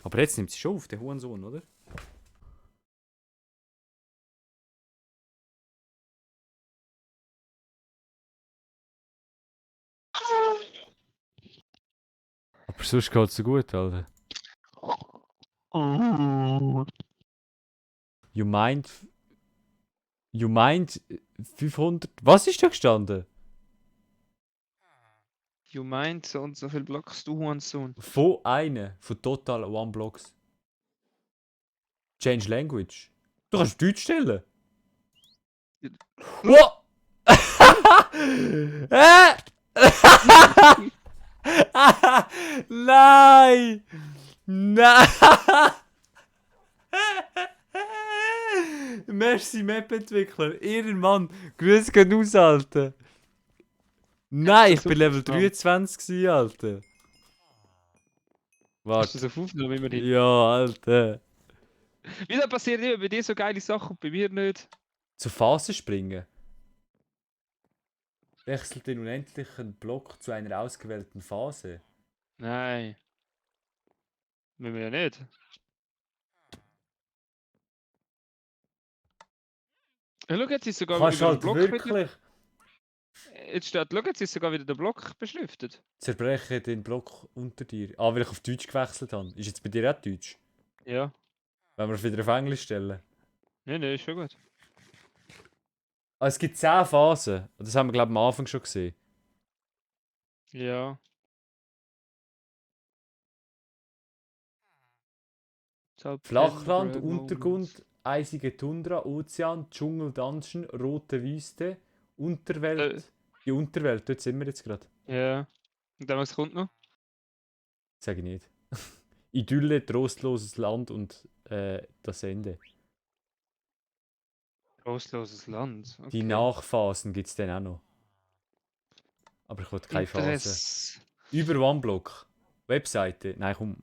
Aber jetzt nimmt sie schon auf, der Hurensohn, oder? Aber sonst geht's so gut, Alter. You mind... You mind 500... Was ist da gestanden? You mind so und so viel Blocks, du Hurensohn. Von einer. Von total One Blocks. Change Language. Du kannst Deutsch stellen. Wow! Nein! Nein! Merci Map-Entwickler. Ehrenmann. Grüß gehen aus, Alter. Nein, ich bin Level 23 gewesen, Alter. Hast du Warte. das auf Aufnahme immerhin? Ja, Alter. Wieso passieren immer bei dir so geile Sachen und bei mir nicht? Zur Phase springen. Wechselt den unendlichen Block zu einer ausgewählten Phase. Nein. Müssen wir ja nicht. Ja, schau, jetzt ist sogar Kannst über den halt Block wieder... wirklich Jetzt steht, schau, jetzt ist sogar wieder der Block beschriftet. zerbrechen den Block unter dir. Ah, weil ich auf Deutsch gewechselt habe. Ist jetzt bei dir auch Deutsch? Ja. Wenn wir es wieder auf Englisch stellen. Nein, ist schon gut. Ah, es gibt 10 Phasen. Und das haben wir, glaube ich, am Anfang schon gesehen. Ja. Flachland, Untergrund, eisige Tundra, Ozean, Dschungel, Dungeon, rote Wüste, Unterwelt. Die Unterwelt, dort sind wir jetzt gerade. Ja. Und dann was kommt noch? Sag ich nicht. Idylle, trostloses Land und das Ende. Trostloses Land. Okay. Die Nachphasen gibt es dann auch noch. Aber ich wollte keine Phase. Über OneBlock. Webseite. Nein, komm.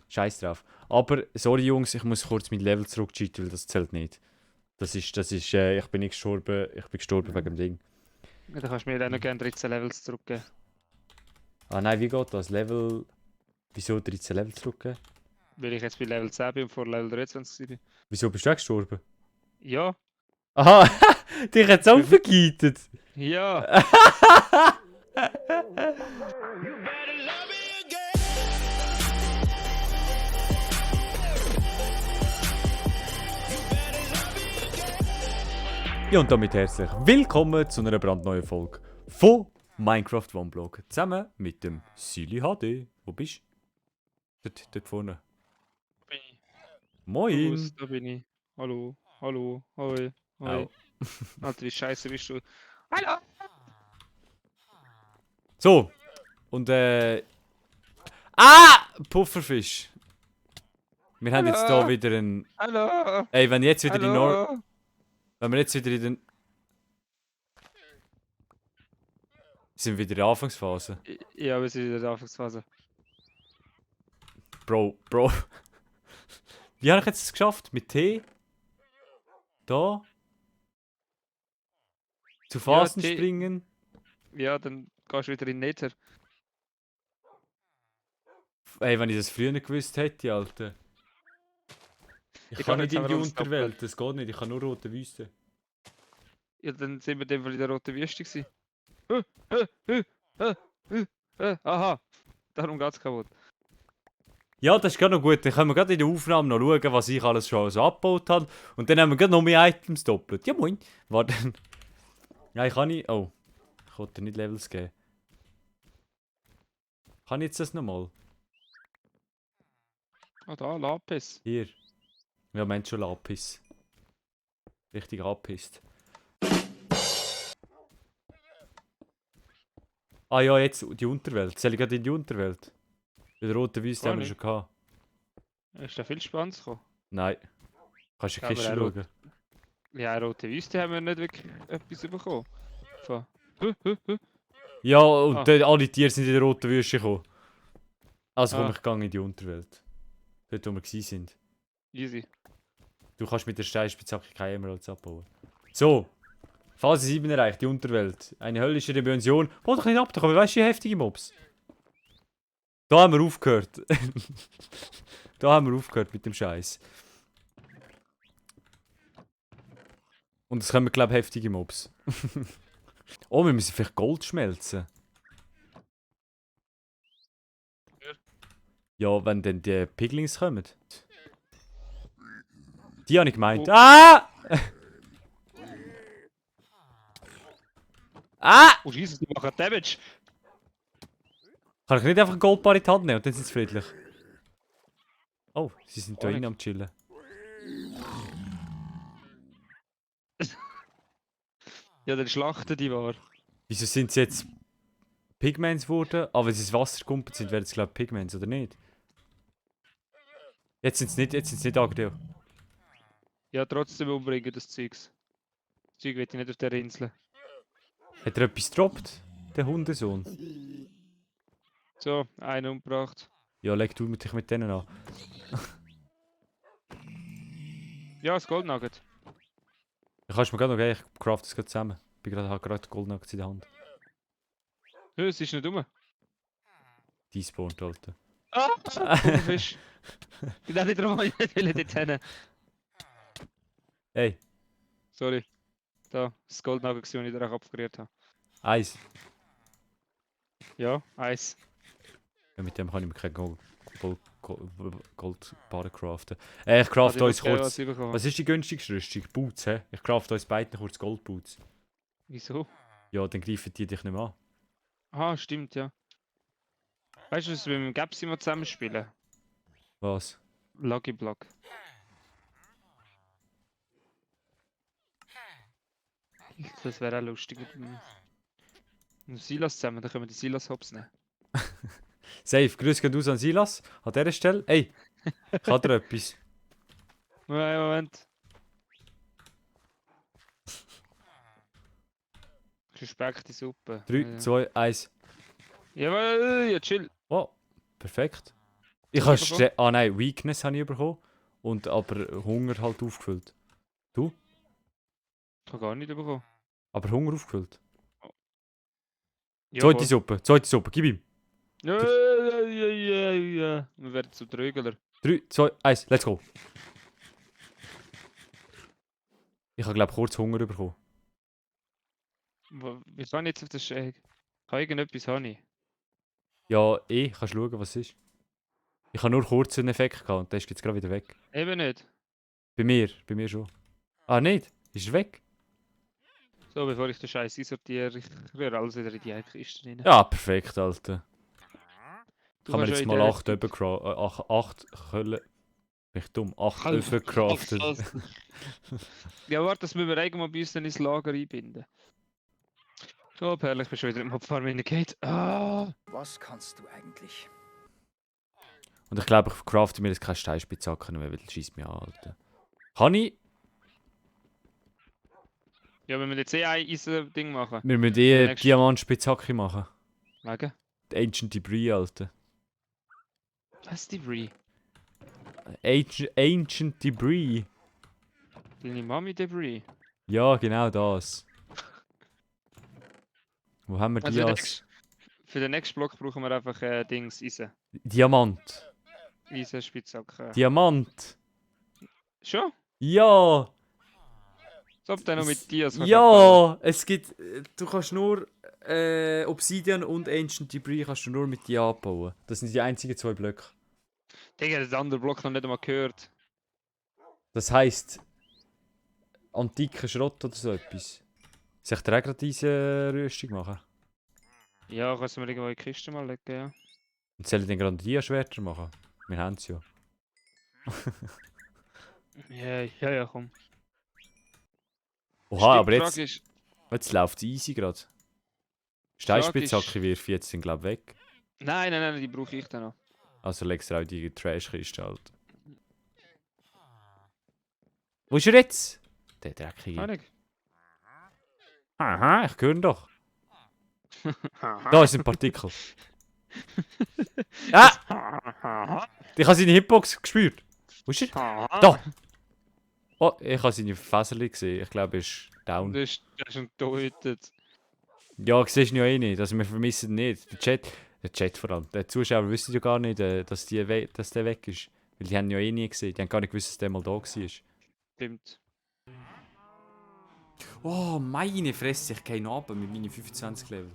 Scheiß drauf. Aber, sorry Jungs, ich muss kurz mein Level zurückcheaten, weil das zählt nicht. Ich bin nicht gestorben, ich bin gestorben wegen dem Ding. Ja, dann kannst du mir dann noch gerne 13 Levels zurückgeben. Ah nein, wie geht das? Level... Wieso 13 Level zurückgeben? Weil ich jetzt bei Level 10 bin und vor Level 23 bin. Wieso bist du auch gestorben? Ja. Aha, dich hat's auch vergeitet. Ja. Ja, und damit herzlich willkommen zu einer brandneuen Folge von Minecraft OneBlock. Zusammen mit dem Silly HD. Wo bist du? Dort vorne. Bin ich. Moin. Servus, da bin ich. Hallo. Hallo. Hoi. Hoi. Alter, wie scheiße bist du? Hallo. So. Und Ah! Pufferfisch. Wir haben jetzt hier wieder einen... Hallo. Ey, wenn jetzt wieder Hallo. Wenn wir jetzt wieder in den... Sind wir wieder in der Anfangsphase. Ja, wir sind in der Anfangsphase. Bro. Wie habe ich jetzt es geschafft? Mit T? Da? Zu Phasen T. springen? Ja, dann gehst du wieder in Nether. Ey, wenn ich das früher nicht gewusst hätte, Alter. Ich Ich kann kann nicht jetzt in die aber alles Unterwelt, das geht nicht, ich kann nur rote Wüste. Ja, dann sind wir in dem Fall in der roten Wüste gewesen. Aha. Darum geht's kaputt. Ja, das ist gerade noch gut, dann können wir gerade in der Aufnahme noch schauen, was ich alles schon so abgebaut habe. Und dann haben wir gerade noch mehr Items doppelt. Ja moin. Warte. Ja, ich kann nicht... Oh. Ich wollte nicht Levels geben. Kann ich jetzt das nochmal? Ah, da, Lapis. Hier. Ja, Mensch, schon Lapis. Richtig abpisst. Ah ja, jetzt die Unterwelt. Soll ich gerade in die Unterwelt? Bei der roten Wüste haben wir schon gehabt. Ist da viel Spannendes gekommen? Nein. Kannst du Ja, die Kiste aber schauen? Ja, rote Wüste haben wir nicht wirklich etwas bekommen. Von... Ja, und Ah. dort, alle Tiere sind in der roten Wüste gekommen. Also komm, Ah. ich gehe in die Unterwelt. Dort, wo wir waren. Easy. Du kannst mit der Steinspitzhacke keine Emeralds abbauen. So. Phase 7 erreicht, die Unterwelt. Eine höllische Dimension. Hol doch nicht ab, da kommen weißt du, heftige Mobs. Da haben wir aufgehört. Da haben wir aufgehört mit dem Scheiß. Und es kommen, glaube ich, heftige Mobs. Oh, wir müssen vielleicht Gold schmelzen. Ja, wenn dann die Piglings kommen. Die habe ich gemeint. Oh. Ah! Ah! Oh Jesus, die machen Damage. Kann ich nicht einfach ein Goldbar in die Hand nehmen und dann sind sie friedlich? Oh, sie sind da Gar innen nicht. am Chillen. Ja, dann schlachten die war. Wieso sind sie jetzt Pigments geworden? Aber wenn sie ins Wasser gekumpelt sind, werden sie glaube ich Pigments, oder nicht? Jetzt sind sie nicht agro. Ja, trotzdem umbringen das Zeugs. Das Zeug wird nicht auf der Insel. Hat er etwas gedroppt? Der Hundesohn. So, einen umgebracht. Ja, leg du dich mit denen an. Ja, das Goldnugget. Du kannst mir gerade noch geben, ich craft das gerade zusammen. Ich habe gerade Goldnuggets in der Hand. Hö, es ist nicht dumm. Die spawnt, Alter. Ah! Fisch. Ich dachte darum, ich will dort hin. Hey, Sorry. Da, das Goldnugget, das ich dir auch abgerührt habe. Eis. Ja, Eis. Ja, mit dem kann ich mir kein Goldbarren craften. Ich craft uns kurz. Was ist die günstigste Rüstung? Boots, hä? Ich craft uns beiden kurz Goldboots. Wieso? Ja, dann greifen die dich nicht mehr an. Ah, stimmt, ja. Weißt du, was wir mit dem Gaps immer zusammenspielen? Was? Lucky Block. Das wäre auch lustig. Mit dem Silas zusammen, dann können wir die Silas-Hops nehmen. Safe, grüß gehen aus an Silas. An dieser Stelle. Ey, ich habe dir etwas. Moment. Gespekte Suppe. 3, 2, 1. Ja, chill. Oh, perfekt. Ich Was habe hast du Ah nein, Weakness habe ich bekommen. Und aber Hunger halt aufgefüllt. Du? Ich habe gar nicht bekommen. Aber Hunger aufgefüllt. Ja, Zweite Suppe, gib ihm. Ja. Wir werden zu Trögler. 3, 2, 1, let's go. Ich habe glaube kurz Hunger bekommen. Wie kann ich jetzt auf das Shake? Kann irgendetwas habe ich? Ja, kannst schauen, was es ist. Ich habe nur kurz einen Effekt gehabt und der ist jetzt gerade wieder weg. Eben nicht. Bei mir schon. Ah, nicht? Ist er weg? So, bevor ich den Scheiß einsortiere, ich rühre alles wieder in die eine Kiste rein. Ja, perfekt, Alter. Du Kann man kannst jetzt ja in mal der- 8 Öfen craften. 8 Köllen. Bin ich dumm? 8 Öfen craften. Ja, warte, das müssen wir eigentlich mal bei uns dann ins Lager einbinden. So, Perle, ich bin schon wieder im Mobfarm Renegade. Ah! Was kannst du eigentlich? Und ich glaube, ich crafte mir jetzt keine Steinspitzhacke mehr, weil das schießt mich an, Alter. Kann ich? Ja, wenn wir jetzt ein Eisen-Ding machen. Wir müssen Der eh nächste- Diamantspitzhacke machen. Wegen? Die Ancient Debris, Alter. Was ist die Brie? Ancient Debris. Deine Mami Debris. Ja, genau das. Wo haben wir die Also als... für den nächsten Block brauchen wir einfach Dings, Eisen. Diamant. Eisenspitzhacke. Diamant. Schon? Ja! So, ob der noch mit dir so Ja! Es gibt... Du kannst nur... Obsidian und Ancient Debris kannst du nur mit dir abbauen. Das sind die einzigen 2 Blöcke. Digga, das andere Block noch nicht einmal gehört. Das heisst... Antiker Schrott oder so etwas. Soll ich dir auch gerade diese Rüstung machen? Ja, kannst du mir irgendwo in die Kiste mal legen, ja. Und soll ich dann gerade Dia-Schwerter machen? Wir haben es ja. Ja, komm. Oha, aber Die jetzt... Frage ist, Jetzt läuft es easy gerade. Frage Steinspitzhacke wirf ich jetzt den glaub weg. nein, die brauche ich dann noch. Also legst du auch die Trash-Kiste halt. Wo ist er jetzt? Der dreckige. Kann ich? Aha, ich höre ihn doch. Da ist ein Partikel. Ah! Ich habe seine Hitbox gespürt. Wo ist er? Da! Oh, ich habe seine Fässerli gesehen. Ich glaube, er ist down. Der ist schon getötet. Ja, siehst du ja eh nicht. Also wir vermissen ihn nicht. Der Chat vor allem. Die Zuschauer wissen ja gar nicht, dass der weg ist. Weil die haben ihn ja eh nie gesehen. Die haben gar nicht gewusst, dass der mal da war. Stimmt. Oh, meine Fresse, ich gehe runter mit meinen 25 Level.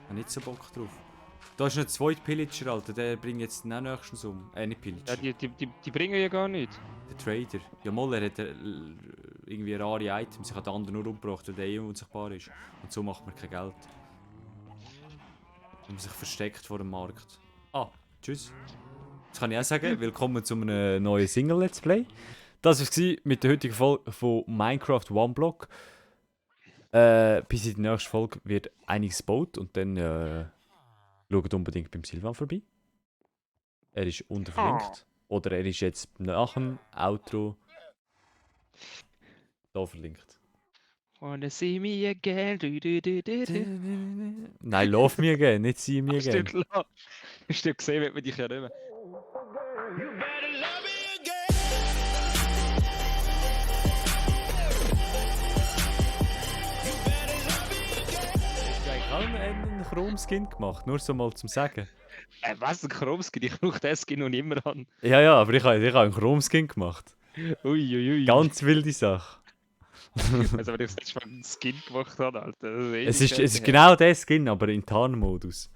Ich habe nicht so Bock drauf. Da ist noch ein zweiter Pillager, Alter. Der bringt jetzt auch nächstens um. Nicht Pillager. Ja, die bringen ja gar nicht. Der Trader. Ja, mal, er hat irgendwie rare Items. Ich habe den anderen nur umgebracht, weil der eh unsichtbar ist. Und so macht man kein Geld. Wenn man sich versteckt vor dem Markt. Ah, tschüss. Jetzt kann ich auch sagen, willkommen zu einem neuen Single-Let's Play. Das war mit der heutigen Folge von Minecraft One Block. Bis in der nächsten Folge wird einiges gebaut und dann schaut unbedingt beim Silvan vorbei. Er ist unten verlinkt. Oder er ist jetzt nach dem Outro da verlinkt. Wanna see me again? Nein, love me again, nicht see me again. Stimmt, hast du gesehen, wird man dich ja nicht mehr. Ich habe einen Chrome-Skin gemacht, nur so mal zum Sagen. Was, ein Chrome-Skin? Ich brauche den Skin noch immer an. Ja, aber ich habe einen Chrome-Skin gemacht. Uiuiui. Ganz wilde Sache. Also wenn ich das letzte Mal einen Skin gemacht habe, Alter. Es ist genau der Skin, aber in Tarn-Modus.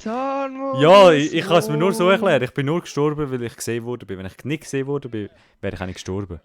Tarnmodus! Ja, ich kann es mir nur so erklären. Ich bin nur gestorben, weil ich gesehen wurde. Wenn ich nicht gesehen wurde, wäre ich auch nicht gestorben.